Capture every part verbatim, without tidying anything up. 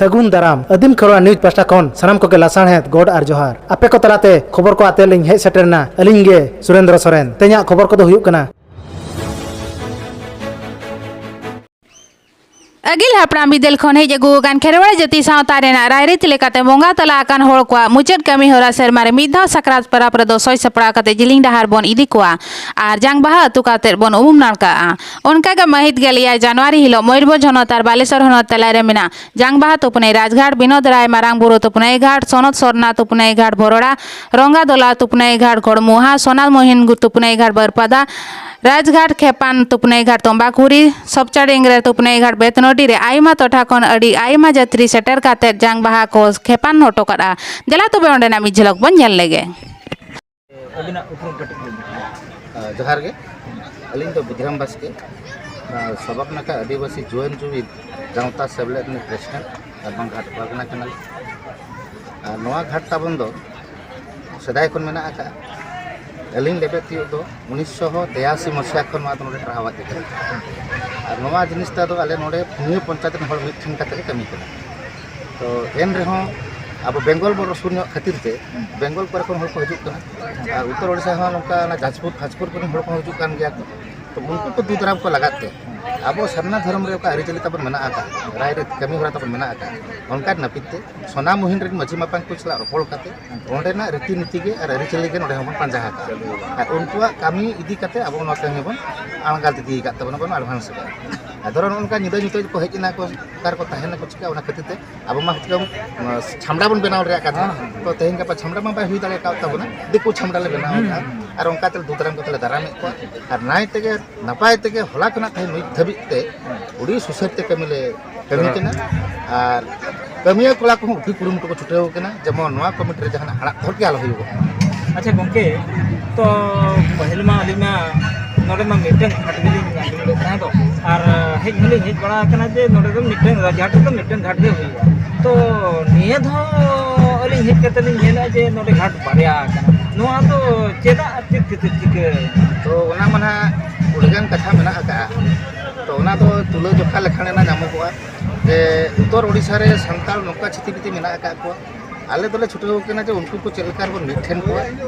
ᱥᱟᱹᱜᱩᱱ ᱫᱟᱨᱟᱢ᱾ ᱟᱹᱫᱤᱢ ᱠᱷᱮᱨᱣᱟᱲ ᱱᱤᱭᱩᱡᱽ ᱯᱟᱦᱴᱟ ᱠᱷᱚᱱ ᱥᱟᱱᱟᱢ ᱠᱚᱜᱮ ᱞᱟᱥᱟᱲᱦᱮᱫ ᱜᱚᱰ ᱟᱨ ᱡᱚᱦᱟᱨ᱾ ᱟᱯᱮ ᱠᱚ ᱛᱟᱞᱟᱛᱮ ᱠᱷᱚᱵᱚᱨ ᱠᱚ ᱟᱛᱮ ᱞᱤᱧ ᱦᱮᱡ ᱥᱮᱴᱮᱨ ᱮᱱᱟ ᱟᱹᱞᱤᱧ ᱜᱮ ᱥᱩᱨᱮᱱᱫᱨᱚ ᱥᱚᱨᱮᱱ᱾ ᱛᱮᱦᱮᱧᱟᱜ ᱠᱷᱚᱵᱚᱨ ᱠᱚᱫᱚ ᱦᱩᱭᱩᱜ ᱠᱟᱱᱟ᱾ ᱟᱹᱜᱤᱞ ᱦᱟᱯᱲᱟᱢ ᱵᱤᱫᱟᱹᱞ ᱠᱷᱚᱱ ᱦᱮᱡ ᱟᱹᱜᱩ ᱟᱠᱟᱱ ᱠᱷᱮᱨᱣᱟᱲ ᱡᱟᱹᱛᱤ ᱥᱟᱶᱛᱟ ᱨᱮᱱᱟᱜ ᱨᱟᱭᱨᱤᱛ ᱞᱮᱠᱟᱛᱮ ᱵᱚᱸᱜᱟ ᱛᱟᱞᱟ ᱟᱠᱟᱱ ᱦᱚᱲ ᱠᱚᱣᱟᱜ ᱢᱩᱪᱟᱹᱫ ᱠᱟᱹᱢᱤ ᱦᱚᱨᱟ ᱥᱮᱨᱢᱟ ᱨᱮ ᱢᱤᱫ ᱫᱷᱟᱣ ᱥᱟᱠᱨᱟᱛ ᱯᱚᱨᱚᱵᱽ ᱨᱮᱫᱚ ᱥᱚᱭ ᱥᱟᱯᱲᱟᱣ ᱠᱟᱛᱮ ᱡᱤᱞᱤᱧ ᱰᱟᱦᱟᱨ ᱵᱚᱱ ᱤᱫᱤ ᱠᱚᱣᱟ ᱟᱨ ᱡᱟᱝ ᱵᱟᱦᱟ ᱟᱹᱛᱩ ᱠᱟᱛᱮ ᱵᱚᱱ ᱩᱢ ᱱᱟᱲᱠᱟᱜᱼᱟ᱾ ᱚᱱᱠᱟᱜᱮ ᱢᱟᱹᱦᱤᱛ ᱜᱮᱞ ᱮᱭᱟᱭ ᱡᱟᱱᱩᱣᱟᱨᱤ ᱦᱤᱞᱳᱜ ᱢᱚᱭᱩᱨᱵᱷᱚᱸᱡᱽ ᱦᱚᱱᱚᱛ ᱟᱨ ᱵᱟᱞᱮᱥᱚᱨ ᱦᱚᱱᱚᱛ ᱛᱟᱞᱟᱨᱮ ᱢᱮᱱᱟᱜ ᱡᱟᱝᱵᱟᱦᱟ ᱛᱩᱯᱱᱟᱹᱭ ᱨᱟᱡᱽᱜᱷᱟᱴ, ᱵᱤᱱᱳᱫ ᱨᱟᱭ ᱢᱟᱨᱟᱝ ᱵᱩᱨᱩ ᱛᱩᱯᱱᱟᱹᱭ ᱜᱷᱟᱴ, ᱥᱚᱱᱚᱛ ᱥᱚᱨᱱᱟ ᱛᱩᱯᱱᱟᱹᱭ ᱜᱷᱟᱴ ᱵᱷᱚᱨᱚᱲᱟ, ᱨᱚᱝᱜᱟ ᱫᱚᱞᱟ ᱛᱩᱯᱱᱟᱹᱭ ᱜᱷᱟᱴ ᱜᱚᱲᱢᱩᱦᱟ, ᱥᱚᱱᱟᱞ ᱢᱚᱦᱤᱱ ᱜᱩ ᱛᱩᱯᱱᱟᱹᱭ ᱜᱷᱟᱴ ᱵᱟᱹᱨᱯᱟᱫᱟ, ᱨᱟᱡᱽᱜᱷᱟᱴ ᱠᱷᱮᱯᱟᱱ ᱛᱩᱯᱱᱟᱹᱭ ᱜᱷᱟᱴ ᱛᱚᱢᱵᱟᱠᱩᱨᱤ, ᱥᱚᱵᱪᱟᱰᱤᱝ ᱨᱮ ᱛᱩᱯᱱᱟᱹᱭ ᱜᱷᱟᱴ ᱵᱮᱛᱱᱚᱰᱤ ᱨᱮ ᱟᱭᱢᱟ ᱴᱚᱴᱷᱟ ᱠᱷᱚᱱ ᱟᱹᱰᱤ ᱟᱭᱢᱟ ᱡᱟᱹᱛᱨᱤ ᱥᱮᱴᱮᱨ ᱠᱟᱛᱮ ᱡᱟᱝᱵᱟᱦᱟ ᱠᱚ ᱠᱷᱮᱯᱟᱱ ᱦᱚᱴᱚ ᱠᱟᱫᱼᱟ᱾ ᱫᱮᱞᱟ ᱛᱚᱵᱮ ᱚᱸᱰᱮᱱᱟᱜ ᱢᱤᱫ ᱡᱷᱤᱞᱚᱠ ᱵᱚᱱ ᱧᱮᱞ ᱞᱮᱜᱮ᱾ ᱟᱹᱵᱤᱱᱟᱜ ᱩᱯᱨᱩᱢ ᱠᱟᱹᱴᱤᱡ ᱞᱟᱹᱭ ᱵᱤᱱ᱾ ᱡᱚᱦᱟᱨ ᱜᱮ᱾ ᱟᱹᱞᱤᱧ ᱫᱚ ᱵᱤᱫᱷᱨᱟᱢ ᱵᱟᱥᱠᱮ, ᱥᱚᱵᱚᱠ ᱱᱟᱠᱷᱟ ᱟᱹᱫᱤᱵᱟᱹᱥᱤ ᱡᱩᱣᱟᱹᱱ ᱡᱩᱢᱤᱫ ᱜᱟᱶᱛᱟ ᱥᱮᱢᱞᱮᱫ ᱨᱤᱱᱤᱡ ᱯᱨᱮᱥᱤᱰᱮᱱᱴ ᱟᱨ ᱵᱟᱝ ᱜᱷᱟᱴ ᱯᱟᱨᱜᱟᱱᱟ ᱠᱟᱱᱟᱞᱤᱧ᱾ ᱟᱨ ᱱᱚᱣᱟ ᱜᱷᱟᱴ ᱛᱟᱵᱚᱱ ᱫᱚ ᱥᱮᱫᱟᱭ ᱠᱷᱚᱱ ᱢᱮᱱᱟᱜ ᱟᱠᱟᱫᱼᱟ᱾ ᱟᱹᱞᱤᱧ ᱞᱮᱵᱮᱫ ᱛᱤᱭᱳᱜ ᱫᱚ ᱩᱱᱤᱥᱥᱚ ᱛᱮᱭᱟᱥᱤ ᱢᱟᱥᱤᱦᱟ ᱠᱷᱚᱱ ᱱᱚᱣᱟ ᱫᱚ ᱱᱚᱰᱮ ᱴᱟᱨᱦᱟᱣ ᱦᱮᱡ ᱟᱠᱟᱱᱟ᱾ ᱟᱨ ᱱᱚᱣᱟ ᱡᱤᱱᱤᱥ ᱫᱚ ᱟᱞᱮ ᱱᱚᱰᱮ ᱯᱩᱱᱭᱟᱹ ᱯᱚᱧᱪᱟᱭᱮᱛ ᱨᱮᱱ ᱦᱚᱲ ᱢᱤᱫ ᱴᱷᱮᱱ ᱠᱟᱛᱮ ᱞᱮ ᱠᱟᱹᱢᱤ ᱠᱟᱱᱟ᱾ ᱛᱚ ᱮᱱ ᱨᱮᱦᱚᱸ ᱟᱵᱚ ᱵᱮᱝᱜᱚᱞ ᱵᱚᱰᱟᱨ ᱥᱩᱨ ᱧᱚᱜ ᱠᱷᱟᱹᱛᱤᱨ ᱛᱮ ᱵᱮᱝᱜᱚᱞ ᱠᱚᱨᱮ ᱠᱷᱚᱱ ᱦᱚᱲ ᱠᱚ ᱦᱤᱡᱩᱜ ᱠᱟᱱᱟ᱾ ᱟᱨ ᱩᱛᱛᱚᱨ ᱳᱰᱤᱥᱟ ᱦᱚᱸ ᱱᱚᱝᱠᱟ ᱚᱱᱟ ᱡᱟᱡᱽᱯᱩᱨ ᱯᱷᱟᱡᱽᱯᱩᱨ ᱠᱚᱨᱮᱱ ᱦᱚᱲ ᱠᱚᱦᱚᱸ ᱦᱤᱡᱩᱜ ᱠᱟᱱ ᱜᱮᱭᱟ ᱠᱚ᱾ ᱛᱚ ᱩᱱᱠᱩ ᱠᱚ ᱫᱩ ᱫᱟᱨᱟᱢ ᱠᱚ ᱞᱟᱜᱟᱫ ᱛᱮ ᱟᱵᱚ ᱥᱟᱨᱱᱟ ᱫᱷᱚᱨᱚᱢ ᱨᱮ ᱚᱠᱟ ᱟᱹᱨᱤᱪᱟᱹᱞᱤ ᱛᱟᱵᱚᱱ ᱢᱮᱱᱟᱜ ᱟᱠᱟᱫ, ᱨᱟᱭᱨᱤᱛ ᱠᱟᱹᱢᱤ ᱦᱚᱨᱟ ᱛᱟᱵᱚᱱ ᱢᱮᱱᱟᱜ ᱟᱠᱟᱫ, ᱚᱱᱠᱟ ᱱᱟᱹᱯᱤᱛ ᱛᱮ ᱥᱚᱱᱟ ᱢᱩᱦᱤᱱ ᱨᱮᱱ ᱢᱟᱹᱡᱷᱤ ᱢᱟᱯᱟᱝ ᱠᱚ ᱥᱟᱞᱟᱜ ᱨᱚᱯᱚᱲ ᱠᱟᱛᱮ ᱚᱸᱰᱮᱱᱟᱜ ᱨᱤᱛᱤ ᱱᱤᱛᱤ ᱜᱮ ᱟᱨ ᱟᱹᱨᱤᱪᱟᱹᱞᱤ ᱜᱮ ᱱᱚᱰᱮ ᱦᱚᱸᱵᱚᱱ ᱯᱟᱸᱡᱟ ᱟᱠᱟᱫᱼᱟ᱾ ᱟᱨ ᱩᱱᱠᱩᱣᱟᱜ ᱠᱟᱹᱢᱤ ᱤᱫᱤ ᱠᱟᱛᱮ ᱟᱵᱚ ᱱᱚᱣᱟ ᱠᱟᱹᱢᱤ ᱵᱚᱱ ᱟᱬᱜᱟᱛ ᱤᱫᱤ ᱟᱠᱟᱫ ᱛᱟᱵᱚᱱᱟ, ᱵᱚᱱ advance ᱟᱠᱟᱫᱼᱟ᱾ ᱟᱨ ᱫᱷᱚᱨᱚ ᱱᱚᱜᱼᱚ ᱱᱚᱝᱠᱟ ᱧᱤᱫᱟᱹ ᱧᱩᱛᱟᱹ ᱠᱚ ᱦᱮᱡ ᱮᱱᱟ ᱠᱚ, ᱚᱠᱟ ᱨᱮᱠᱚ ᱛᱟᱦᱮᱱᱟ ᱠᱚ, ᱪᱤᱠᱟᱹ, ᱚᱱᱟ ᱠᱷᱟᱹᱛᱤᱨ ᱛᱮ ᱟᱵᱚ ᱢᱟ ᱦᱚᱭᱛᱳ, ᱟᱸ, ᱪᱷᱟᱢᱰᱟ ᱵᱚᱱ ᱵᱮᱱᱟᱣ ᱨᱮᱭᱟᱜ ᱠᱟᱛᱷᱟ᱾ ᱦᱮᱸ, ᱦᱮᱸ᱾ ᱛᱚ ᱛᱮᱦᱮᱧ ᱜᱟᱯᱟ ᱪᱷᱟᱢᱰᱟ ᱢᱟ ᱵᱟᱭ ᱦᱩᱭ ᱫᱟᱲᱮ ᱟᱠᱟᱫ ᱛᱟᱵᱚᱱᱟ, ᱫᱤᱠᱩ ᱪᱷᱟᱢᱰᱟ ᱞᱮ ᱵᱮᱱᱟᱣ ᱦᱩᱸ, ᱟᱠᱟᱫᱼᱟ᱾ ᱦᱩᱸ᱾ ᱟᱨ ᱚᱱᱠᱟ ᱛᱮ ᱫᱩ ᱫᱟᱨᱟᱢ ᱠᱟᱛᱮ ᱞᱮ ᱫᱟᱨᱟᱢᱮᱫ ᱠᱚᱣᱟ᱾ ᱟᱨ ᱱᱟᱭ ᱛᱮᱜᱮ ᱱᱟᱯᱟᱭ ᱛᱮᱜᱮ ᱦᱚᱞᱟ ᱠᱷᱚᱱᱟᱜ ᱛᱮᱦᱮᱧ ᱱᱤᱛ ᱫᱷᱟᱹᱵᱤᱡ ᱛᱮ ᱟᱹᱰᱤ ᱥᱩᱥᱟᱹᱨ ᱛᱮ ᱠᱟᱹᱢᱤ ᱞᱮ ᱠᱟᱹᱢᱤ ᱠᱟᱱᱟ᱾ ᱟᱨ ᱠᱟᱹᱢᱤᱭᱟᱹ ᱠᱚᱲᱟ ᱠᱚᱦᱚᱸ ᱟᱹᱰᱤ ᱠᱩᱨᱩᱢᱩᱴᱩ ᱠᱚ ᱪᱷᱩᱴᱟᱹᱣ ᱠᱟᱱᱟ, ᱡᱮᱢᱚᱱ ᱱᱚᱣᱟ ᱠᱚᱢᱤᱴᱤ ᱨᱮ ᱡᱟᱦᱟᱱᱟᱜ ᱦᱟᱲᱟᱜ ᱫᱷᱚᱲ ᱜᱮ ᱟᱞᱚ ᱦᱩᱭᱩᱜᱚᱜ ᱢᱟ᱾ ᱟᱪᱪᱷᱟ ᱜᱚᱢᱠᱮ, ᱛᱚ ᱯᱟᱹᱦᱤᱞ ᱢᱟ ᱟᱹᱞᱤᱧ ᱢᱟ ᱱᱚᱰᱮ ᱢᱟ ᱢᱤᱫᱴᱟᱝ ᱜᱷᱟᱴ ᱜᱮᱞᱤᱧ ᱟᱸᱡᱚᱢ ᱞᱮᱫ ᱛᱟᱦᱮᱸ ᱫᱚ, ᱟᱨ ᱦᱮᱡ ᱦᱚᱸᱞᱤᱧ ᱦᱮᱡ ᱵᱟᱲᱟ ᱟᱠᱟᱱᱟ ᱡᱮ ᱱᱚᱰᱮ ᱫᱚ ᱢᱤᱫᱴᱟᱝ ᱨᱟᱡᱽᱜᱷᱟᱴ ᱨᱮᱫᱚ ᱢᱤᱫᱴᱟᱝ ᱜᱷᱟᱴ ᱜᱮ ᱦᱩᱭᱩᱜᱼᱟ᱾ ᱛᱚ ᱱᱤᱭᱟᱹ ᱫᱷᱟᱣ ᱟᱹᱞᱤᱧ ᱦᱮᱡ ᱠᱟᱛᱮ ᱞᱤᱧ ᱧᱮᱞᱮᱫᱼᱟ ᱡᱮ ᱱᱚᱰᱮ ᱜᱷᱟᱴ ᱵᱟᱨᱭᱟ ᱟᱠᱟᱱᱟ, ᱱᱚᱣᱟ ᱫᱚ ᱪᱮᱫᱟᱜ ᱟᱨ ᱪᱮᱫ ᱠᱷᱟᱹᱛᱤᱨ ᱪᱤᱠᱟᱹ? ᱛᱚ ᱚᱱᱟ ᱢᱟ ᱱᱟᱦᱟᱜ ᱟᱹᱰᱤᱜᱟᱱ ᱠᱟᱛᱷᱟ ᱢᱮᱱᱟᱜ ᱟᱠᱟᱜᱼᱟ, ᱛᱚ ᱚᱱᱟ ᱫᱚ ᱛᱩᱞᱟᱹ ᱡᱚᱠᱷᱟ ᱞᱮᱠᱷᱟᱱ ᱮᱱᱟ ᱧᱟᱢᱚᱜᱚᱜᱼᱟ᱾ ᱡᱮ ᱩᱛᱛᱚᱨ ᱳᱰᱤᱥᱟ ᱨᱮ ᱥᱟᱱᱛᱟᱲ ᱱᱚᱝᱠᱟ ᱪᱷᱤᱛᱤ ᱵᱤᱛᱤ ᱢᱮᱱᱟᱜ ᱟᱠᱟᱫ ᱠᱚᱣᱟ, ᱟᱞᱮ ᱫᱚᱞᱮ ᱪᱷᱩᱴᱟᱹᱣ ᱠᱟᱱᱟ ᱡᱮ ᱩᱱᱠᱩ ᱠᱚ ᱪᱮᱫ ᱞᱮᱠᱟ ᱨᱮᱵᱚᱱ ᱢᱤᱫ ᱴᱷᱮᱱ ᱠᱚᱣᱟ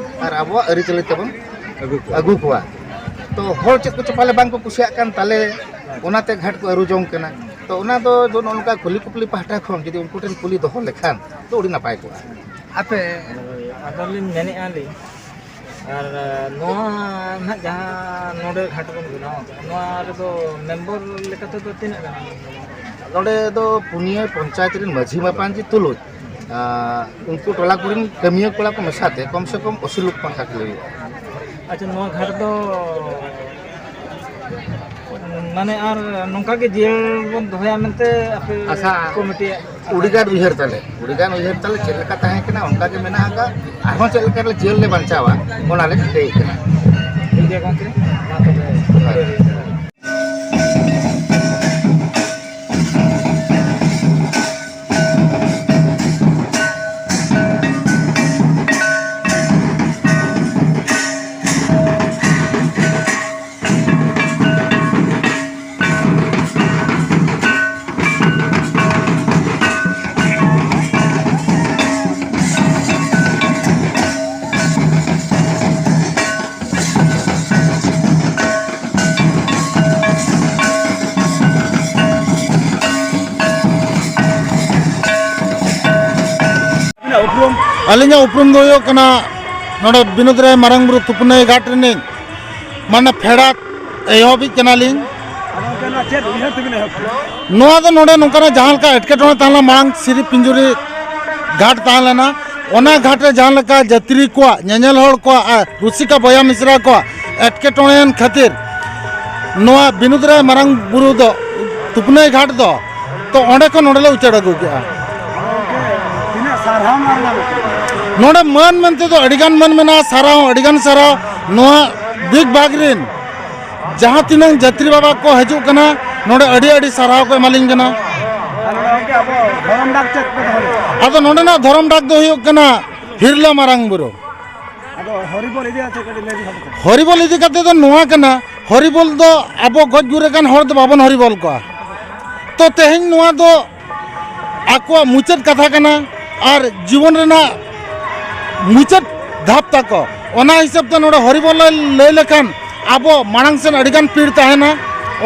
ᱟᱨ ᱟᱵᱚᱣᱟᱜ ᱟᱹᱨᱤᱪᱟᱹᱞᱤ ᱛᱮᱵᱚᱱ ᱟᱹᱜᱩ ᱠᱚᱣᱟ᱾ ᱟᱹᱜᱩ ᱠᱚᱣᱟ᱾ ᱛᱚ ᱦᱚᱲ ᱪᱮᱫ ᱠᱚᱪᱚ ᱯᱟᱞᱮ ᱵᱟᱝ ᱠᱚ ᱠᱩᱥᱤᱭᱟᱜ ᱠᱟᱱ ᱛᱟᱞᱮ, ᱚᱱᱟᱛᱮ ᱜᱷᱟᱴ ᱠᱚ ᱟᱹᱨᱩ ᱡᱚᱝ ᱠᱟᱱᱟ᱾ ᱛᱚ ᱚᱱᱟ ᱫᱚ ᱱᱚᱜᱼᱚ ᱱᱚᱝᱠᱟ ᱠᱩᱞᱤ ᱠᱩᱯᱞᱤ ᱯᱟᱦᱴᱟ ᱠᱷᱚᱱ ᱡᱩᱫᱤ ᱩᱱᱠᱩ ᱴᱷᱮᱱ ᱠᱩᱞᱤ ᱫᱚᱦᱚ ᱞᱮᱠᱷᱟᱱ ᱫᱚ ᱟᱹᱰᱤ ᱱᱟᱯᱟᱭ ᱠᱚᱜᱼᱟ᱾ ᱟᱯᱮ ᱟᱫᱚᱞᱤᱧ ᱢᱮᱱᱮᱫᱼᱟ ᱞᱤᱧ, ᱟᱨ ᱱᱚᱣᱟ ᱱᱟᱦᱟᱜ ᱡᱟᱦᱟᱸ ᱱᱚᱰᱮ ᱜᱷᱟᱴ ᱵᱚᱱ ᱵᱮᱱᱟᱣ ᱟᱠᱟᱫᱼᱟ, ᱱᱚᱣᱟ ᱨᱮᱫᱚ ᱢᱮᱢᱵᱚᱨ ᱞᱮᱠᱟ ᱛᱮᱫᱚ ᱛᱤᱱᱟᱹᱜ ᱜᱟᱱ? ᱱᱚᱰᱮ ᱫᱚ ᱯᱩᱱᱭᱟᱹ ᱯᱚᱧᱪᱟᱭᱮᱛ ᱨᱮᱱ ᱢᱟᱹᱡᱷᱤ ᱢᱟᱯᱟᱱᱡᱤ ᱛᱩᱞᱩᱡ, ᱟᱨ ᱩᱱᱠᱩ ᱴᱚᱞᱟ ᱠᱚᱨᱮᱱ ᱠᱟᱹᱢᱤᱭᱟᱹ ᱠᱚᱲᱟ ᱠᱚ ᱢᱮᱥᱟᱛᱮ ᱠᱚᱢ ᱥᱮ ᱠᱚᱢ ᱟᱹᱥᱤ ᱞᱳᱠ ᱯᱟᱱᱛᱷᱟ ᱠᱷᱮᱞ ᱦᱩᱭᱩᱜᱼᱟ᱾ ᱟᱪᱪᱷᱟ, ᱱᱚᱣᱟ ᱜᱷᱟᱴ ᱫᱚ ᱢᱟᱱᱮ ᱟᱨ ᱱᱚᱝᱠᱟ ᱜᱮ ᱡᱤᱭᱟᱹᱲ ᱵᱚᱱ ᱫᱚᱦᱚᱭᱟ ᱢᱮᱱᱛᱮ ᱟᱯᱮ ᱟᱥᱟ ᱠᱚᱢᱤᱴᱤᱭᱟᱜ ᱟᱹᱰᱤᱜᱟᱱ ᱩᱭᱦᱟᱹᱨ ᱛᱟᱞᱮ, ᱟᱹᱰᱤᱜᱟᱱ ᱩᱭᱦᱟᱹᱨ ᱛᱟᱞᱮ ᱪᱮᱫ ᱞᱮᱠᱟ ᱛᱟᱦᱮᱸ ᱠᱟᱱᱟ ᱚᱱᱠᱟ ᱜᱮ ᱢᱮᱱᱟᱜ ᱟᱠᱟᱫ, ᱟᱨᱦᱚᱸ ᱪᱮᱫ ᱞᱮᱠᱟ ᱨᱮ ᱡᱤᱭᱟᱹᱲ ᱞᱮ ᱵᱟᱧᱪᱟᱣᱟ ᱚᱱᱟ ᱞᱮ ᱨᱤᱠᱟᱹᱭᱮᱫ ᱠᱟᱱᱟ᱾ ᱴᱷᱤᱠ ᱜᱮᱭᱟ ᱜᱚᱢᱠᱮ, ᱢᱟ ᱛᱚᱵᱮ᱾ ᱦᱳᱭ᱾ ᱟᱹᱞᱤᱧᱟᱜ ᱩᱯᱨᱩᱢ ᱫᱚ ᱦᱩᱭᱩᱜ ᱠᱟᱱᱟ ᱱᱚᱰᱮ ᱵᱤᱱᱳᱫ ᱨᱟᱭ ᱢᱟᱨᱟᱝ ᱵᱩᱨᱩ ᱛᱩᱯᱱᱟᱹᱭ ᱜᱷᱟᱴ ᱨᱤᱱᱤᱡ ᱢᱟᱱᱮ ᱯᱷᱮᱰᱟᱛ ᱮᱦᱚᱵᱤᱡ ᱠᱟᱱᱟᱞᱤᱧ᱾ ᱟᱫᱚ ᱜᱚᱢᱠᱮ, ᱱᱚᱣᱟ ᱪᱮᱫ ᱩᱭᱦᱟᱹᱨ ᱛᱮᱵᱤᱱ ᱮᱦᱚᱵ ᱠᱮᱫᱟ? ᱱᱚᱣᱟ ᱫᱚ ᱱᱚᱰᱮ ᱱᱚᱝᱠᱟᱱᱟᱜ ᱡᱟᱦᱟᱸ ᱞᱮᱠᱟ ᱮᱴᱠᱮᱴᱚᱬᱮ ᱛᱟᱦᱮᱸ ᱞᱮᱱᱟ, ᱢᱟᱲᱟᱝ ᱥᱤᱨᱤ ᱯᱤᱧᱡᱩᱨᱤ ᱜᱷᱟᱴ ᱛᱟᱦᱮᱸ ᱞᱮᱱᱟ, ᱚᱱᱟ ᱜᱷᱟᱴ ᱨᱮ ᱡᱟᱦᱟᱸ ᱞᱮᱠᱟ ᱡᱟᱹᱛᱨᱤ ᱠᱚᱣᱟᱜ, ᱧᱮᱧᱮᱞ ᱦᱚᱲ ᱠᱚᱣᱟᱜ ᱟᱨ ᱨᱩᱥᱤᱠᱟ ᱵᱚᱭᱦᱟ ᱢᱤᱥᱨᱟ ᱠᱚᱣᱟᱜ ᱮᱴᱠᱮᱴᱚᱬᱮᱭᱮᱱ ᱠᱷᱟᱹᱛᱤᱨ ᱱᱚᱣᱟ ᱵᱤᱱᱳᱫ ᱨᱟᱭ ᱢᱟᱨᱟᱝ ᱵᱩᱨᱩ ᱫᱚ ᱛᱩᱯᱱᱟᱹᱭ ᱜᱷᱟᱴ ᱫᱚ ᱛᱚ ᱚᱸᱰᱮ ᱠᱷᱚᱱ ᱱᱚᱰᱮ ᱞᱮ ᱩᱪᱟᱹᱲ ᱟᱹᱜᱩ ᱠᱮᱜᱼᱟ᱾ ᱛᱤᱱᱟᱹᱜ ᱥᱟᱨᱦᱟᱣ ᱱᱚᱣᱟ ᱨᱮᱱᱟᱜ? ᱱᱚᱰᱮ ᱢᱟᱹᱱ ᱢᱮᱱᱛᱮ ᱫᱚ ᱟᱹᱰᱤᱜᱟᱱ ᱢᱟᱹᱱ ᱢᱮᱱᱟᱜᱼᱟ, ᱥᱟᱨᱦᱟᱣ ᱦᱚᱸ ᱟᱹᱰᱤᱜᱟᱱ ᱥᱟᱨᱦᱟᱣ᱾ ᱱᱚᱣᱟ ᱵᱤᱜᱽ ᱵᱟᱜᱽ ᱨᱤᱱ ᱡᱟᱦᱟᱸ ᱛᱤᱱᱟᱹᱝ ᱡᱟᱹᱛᱨᱤ ᱵᱟᱵᱟ ᱠᱚ ᱦᱤᱡᱩᱜ ᱠᱟᱱᱟ, ᱱᱚᱰᱮ ᱟᱹᱰᱤ ᱟᱹᱰᱤ ᱥᱟᱨᱦᱟᱣ ᱠᱚ ᱮᱢᱟᱞᱤᱧ ᱠᱟᱱᱟ᱾ ᱟᱨ ᱱᱚᱰᱮ ᱜᱚᱢᱠᱮ ᱟᱵᱚ ᱫᱷᱚᱨᱚᱢ ᱰᱟᱠ ᱪᱮᱫ ᱯᱮ ᱫᱚᱦᱚ ᱞᱮᱫᱟ? ᱟᱫᱚ ᱱᱚᱰᱮᱱᱟᱜ ᱫᱷᱚᱨᱚᱢ ᱰᱟᱠ ᱫᱚ ᱦᱩᱭᱩᱜ ᱠᱟᱱᱟ ᱦᱤᱨᱞᱟᱹ ᱢᱟᱨᱟᱝ ᱵᱩᱨᱩ᱾ ᱟᱫᱚ ᱦᱚᱨᱤᱵᱚᱞ ᱤᱫᱤ ᱠᱟᱛᱮ ᱠᱟᱹᱴᱤᱡ ᱞᱟᱹᱭ ᱞᱮᱠᱷᱟᱱ ᱫᱚ? ᱦᱚᱨᱤᱵᱚᱞ ᱤᱫᱤ ᱠᱟᱛᱮ ᱫᱚ ᱱᱚᱣᱟ ᱠᱟᱱᱟ, ᱦᱚᱨᱤᱵᱚᱞ ᱫᱚ ᱟᱵᱚ ᱜᱚᱡ ᱜᱩᱨ ᱟᱠᱟᱱ ᱦᱚᱲ ᱫᱚ ᱵᱟᱵᱚᱱ ᱦᱚᱨᱤᱵᱚᱞ ᱠᱚᱣᱟ᱾ ᱛᱚ ᱛᱮᱦᱮᱧ ᱱᱚᱣᱟ ᱫᱚ ᱟᱠᱚᱣᱟᱜ ᱢᱩᱪᱟᱹᱫ ᱠᱟᱛᱷᱟ ᱠᱟᱱᱟ ᱟᱨ ᱡᱤᱵᱚᱱ ᱨᱮᱱᱟᱜ ᱢᱩᱪᱟᱹᱫ ᱫᱷᱟᱯ ᱛᱟᱠᱚ᱾ ᱚᱱᱟ ᱦᱤᱥᱟᱹᱵ ᱛᱮ ᱱᱚᱰᱮ ᱦᱚᱨᱤᱵᱚᱞ ᱞᱟᱹᱭ, ᱞᱟᱹᱭ ᱞᱮᱠᱷᱟᱱ ᱟᱵᱚ ᱢᱟᱲᱟᱝ ᱥᱮᱱ ᱟᱹᱰᱤᱜᱟᱱ ᱯᱤᱲ ᱛᱟᱦᱮᱱᱟ᱾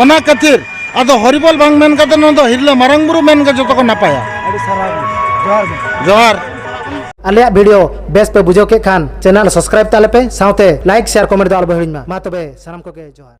ᱚᱱᱟ ᱠᱷᱟᱹᱛᱤᱨ ᱟᱫᱚ ᱦᱚᱨᱤᱵᱚᱞ ᱵᱟᱝ ᱢᱮᱱ ᱠᱟᱛᱮ ᱱᱚᱣᱟ ᱫᱚ ᱦᱤᱨᱞᱟᱹ ᱢᱟᱨᱟᱝ ᱵᱩᱨᱩ ᱢᱮᱱ ᱜᱮ ᱡᱚᱛᱚ ᱠᱚ ᱱᱟᱯᱟᱭᱟ᱾ ᱟᱹᱰᱤ ᱥᱟᱨᱦᱟᱣ᱾ ᱡᱚᱦᱟᱨ ᱜᱮ᱾ ᱡᱚᱦᱟᱨ᱾ ᱟᱞᱮᱭᱟᱜ ᱵᱷᱤᱰᱤᱭᱳ ᱵᱮᱥ ᱯᱮ ᱵᱩᱡᱷᱟᱹᱣ ᱠᱮᱫ ᱠᱷᱟᱱ ᱪᱮᱱᱮᱞ ᱥᱟᱵᱥᱠᱨᱟᱭᱤᱵ ᱛᱟᱞᱮ ᱯᱮ, ᱥᱟᱶᱛᱮ ᱞᱟᱭᱤᱠ, ᱥᱮᱭᱟᱨ, ᱠᱚᱢᱮᱱᱴ ᱫᱚ ᱟᱞᱚ ᱯᱮ ᱦᱤᱲᱤᱧ ᱢᱟ᱾ ᱢᱟ ᱛᱚᱵᱮ ᱥᱟᱱᱟᱢ ᱠᱚᱜᱮ ᱡᱚᱦᱟᱨ᱾